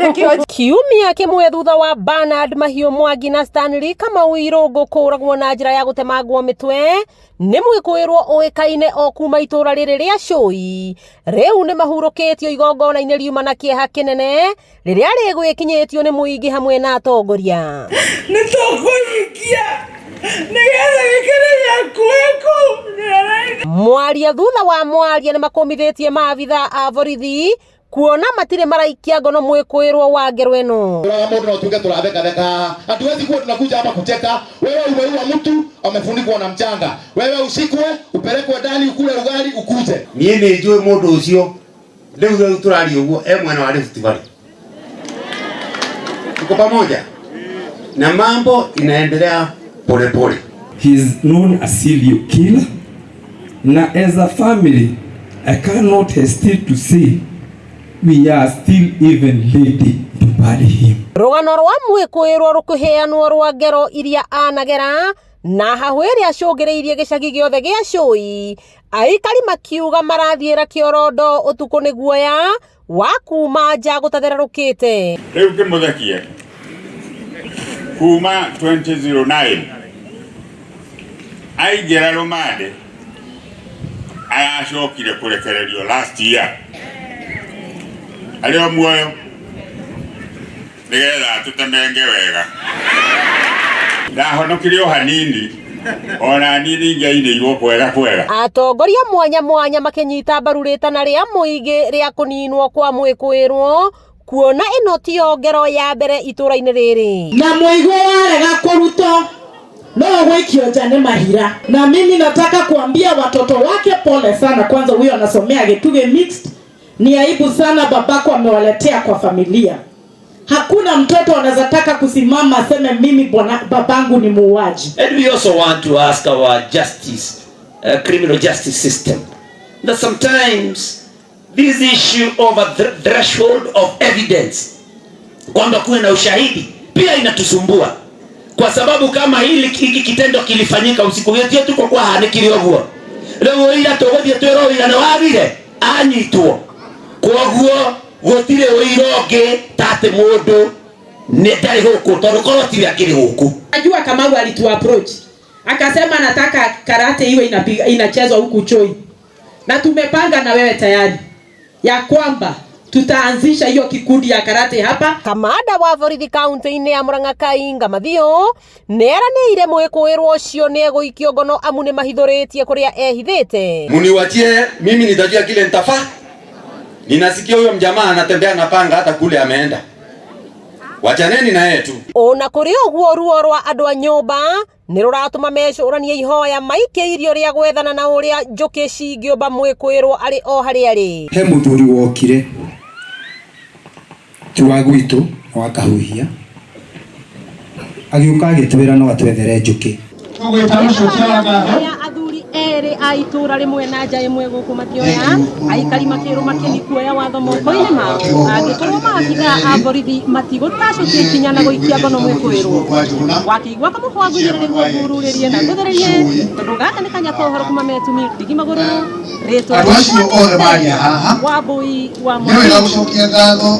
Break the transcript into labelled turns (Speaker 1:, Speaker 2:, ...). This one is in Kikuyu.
Speaker 1: Nĩkĩo.
Speaker 2: Kiumia kĩmwe thutha wa Bernard Mahiũ Mwangi na Stanley Kamau Irũngũ kũragwo na njĩra ya gũtemangwo mĩtwe nĩ mwĩkũĩrwo ũĩkaine o kuma itũra rĩrĩ rĩa Cũi, rĩu nĩ mahurũkĩtio igongona-inĩ riuma na kĩeha kĩnene rĩrĩa rĩgwĩkinyĩtio nĩ mũingĩ hamwe na atongoria.
Speaker 1: Nĩ tũkũhingia nĩgetha gĩkĩro gĩaku kũu.
Speaker 2: Mwaria thutha wa mwaria nĩ makũmithĩtie maabitha a borithi kuona matirĩ maraikia ngono mwĩkũĩrwo wa ngero ĩno.
Speaker 3: Uraga mundu na utuke turathekatheka. Hatuwezi kuwa tunakuja hapa kucheka. Wewe umeua mtu, amefunikwa na mchanga. Wewe ushikwe, upelekwe ndani, ukule ugali, ukuje.
Speaker 4: Niĩ nĩ njũĩ mũndũ ũcio rĩu rĩu tũraria ũguo e mwena wa Rift Valley. Tuko pamoja na mambo inaendelea polepole.
Speaker 5: He is known as serial killer. Na as a family, I cannot hesitate to say we are still even ready to bury him.
Speaker 2: Rũgano rwa mwĩkũĩrwo rũkĩheanwo rwa ngero iria anagera na hahũ ĩrĩa acũngĩrĩirie gĩcagi gĩothe gĩa Cũi, aikari makiuga marathiĩra kĩorondo ũtukũ nĩ guoya wa kuma nja gũtathererũkĩte.
Speaker 6: Rĩu kĩmũthekie kuma 2009 aingĩra rũmande, aracokire kũrekererio last year, arĩ o muoyo nĩgetha atũtemenge wega. Ndahonokire o hanini, ona niĩ ningĩainĩirwo kwega kwega.
Speaker 2: Atongoria mwanya mwanya makĩnyita mbaru rĩtana rĩa mũingĩ rĩa kũninwo kwa mwĩkũĩrwo, kuona ĩno tiyo ngero ya mbere itũra-inĩ rĩrĩ.
Speaker 7: Na mũigua warega kũrutwo no gwĩkio nja nĩ mahira. Na mimi nataka kuambia watoto wake pole sana. Kwanza huyo anasomea Gĩtugĩ Mixed, ni aibu sana babako amewaletea kwa familia. Hakuna mtoto anaweza taka kusimama aseme mimi bwana babangu ni muuaji.
Speaker 8: And we also want to ask our justice, criminal justice system, that sometimes this issue of a threshold of evidence, kwamba kuwe na ushahidi, pia inatusumbua, kwa sababu kama hili hiki kitendo kilifanyika usiku gĩtio tuko kwa hanikire ũguo rĩu ũira tũgũthiĩ twĩrwo ũira nĩ wagire anyitwo, kwoguo gũtirĩ ũira ũngĩ ta atĩ mũndũ nĩ ndarĩ gũkũ, tondũ korwo tiwe akĩrĩ gũkũ.
Speaker 7: Najua Kamau alitu approach akasema nataka karate iwe inachezwa huku Choi, na tumepanga na wewe tayari ya kwamba tutaanzisha hiyo kikundi ya karate hapa.
Speaker 2: Kamanda wa borithi kaunti-inĩ ya Murang'a Kainga Mathio nĩeranĩire mwĩkũĩrwo ũcio nĩegũikio ngono amu nĩmahithũrĩtie kũrĩa ehithĩte.
Speaker 4: Muniwachie mimi, nitajua kile nitafaa. Ninasikia huyo mjamaa anatembea na panga hata kule ameenda. Wachaneni na yeye tu.
Speaker 2: Ona kũrĩ ũguo, ruo rwa andũ a nyũmba nĩ rũratũma mecũranie ihoya maikĩirio rĩa gwethana na ũrĩa njũkĩ cingĩũmba mwĩkũĩrwo arĩ o harĩa arĩ.
Speaker 9: He mũthuri wokire ti wa gwitũ na wa kahuhia, agĩũka agĩtwĩra no atwethere njũkĩ.
Speaker 2: Ya athuri erĩ a itũra rĩmwe na nja ĩmwe gũkũ makĩoya aikari makĩrũma kĩni kuoya watho moko-inĩ mao angĩkorwo maabithaa a borithi matigũtacũkia ikinya na gũikia ngono mwĩkũĩrwo. Wakĩigua kamũkwa ngunyĩre nĩguo ngururĩrie na ngũthererie, tondũ gaka nĩ kanya ka ũhoro kuma metumi ndigi magũrũ rĩtwa
Speaker 3: Andũ acio othe maria haha
Speaker 2: Wambui wa
Speaker 3: nĩ wega gũcokia ngatho.